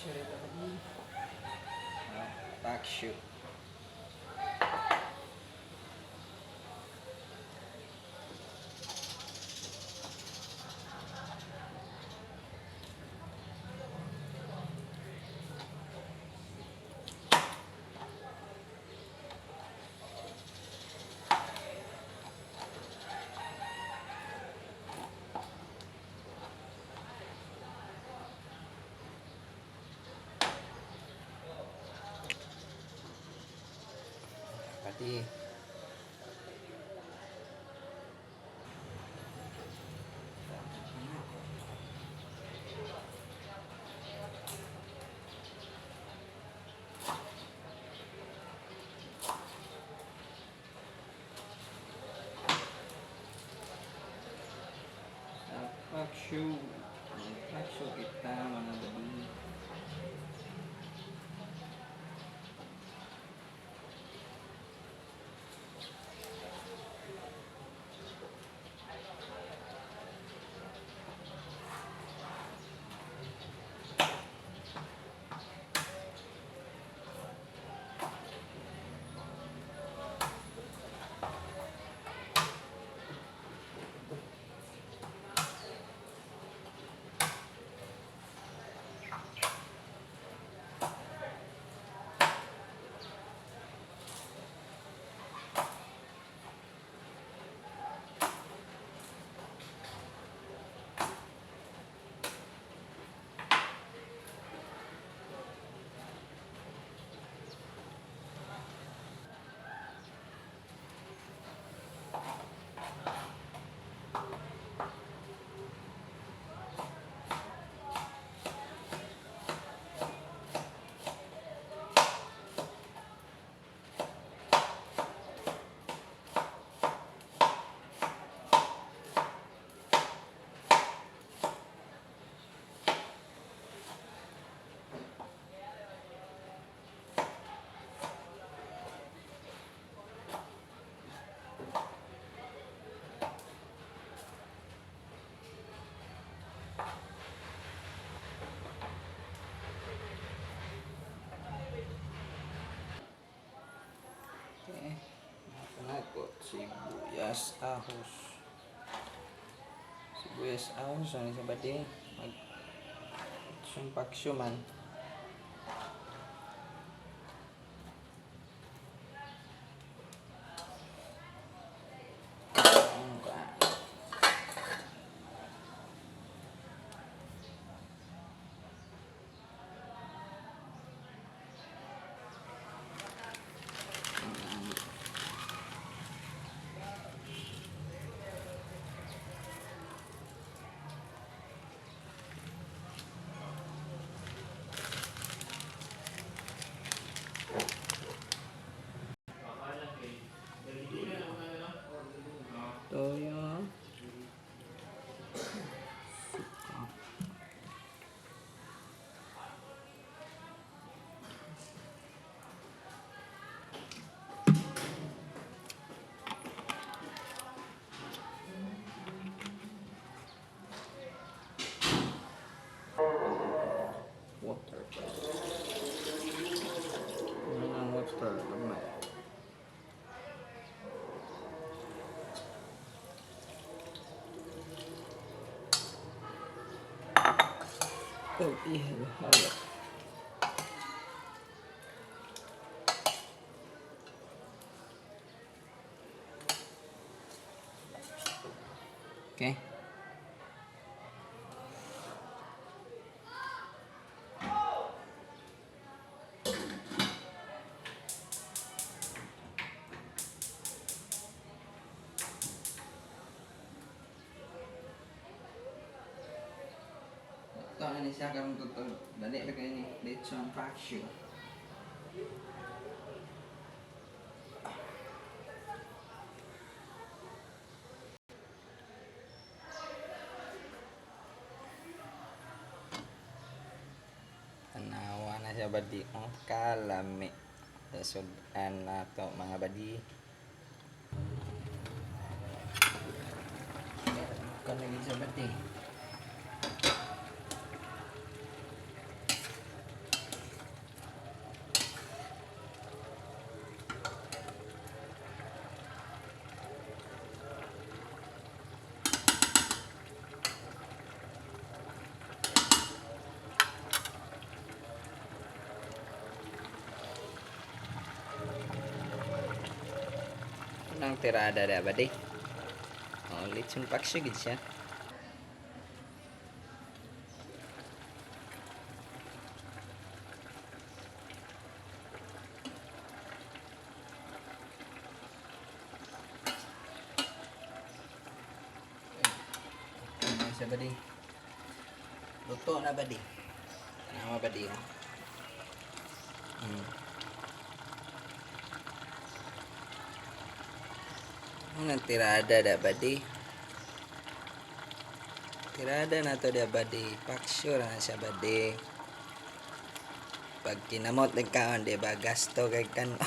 Paksyo rito badi. Ah, paksyo. Pati. Sa paksyo. Paksyo kita mga gabi. Okay. Panakot, sibuyas, ahos. Sibuyas, ahos. Ano sa bati? Mag sumpaksyo man. Ang kuan. Toyo. Suka. Water. Ano ang water? Gamay. Oh, ihalo-halo. Okay. Ito na siya karon tutol. Dali ra kayo ni lechon paksyo. Tanawa na siya badi. Oh, kalami. Sudan na to mga badi. Kan lagi siya badi. Tirada da ba di? Oh, lechon paksiw gid siya. Ano siya ba di? Luto na ba di? Tanawa ba di? Oh. Anong tirada da ba di? Tirada na to da ba di? Paksyo na siya ba di? Pag kinamot ng kaon, di ba? Gasto kay kanon.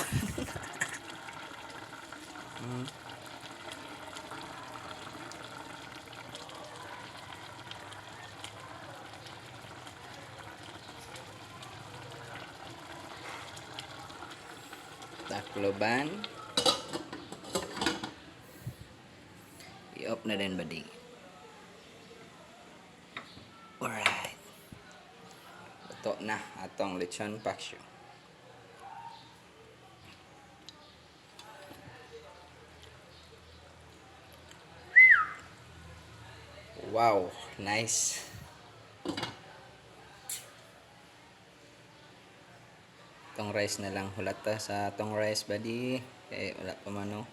Tacloban. I-off na din ba di? Alright. Luto na atong lechon paksiw. Wow, nice. Tong rice na lang hulata sa tong rice buddy. Eh, wala pa man, no.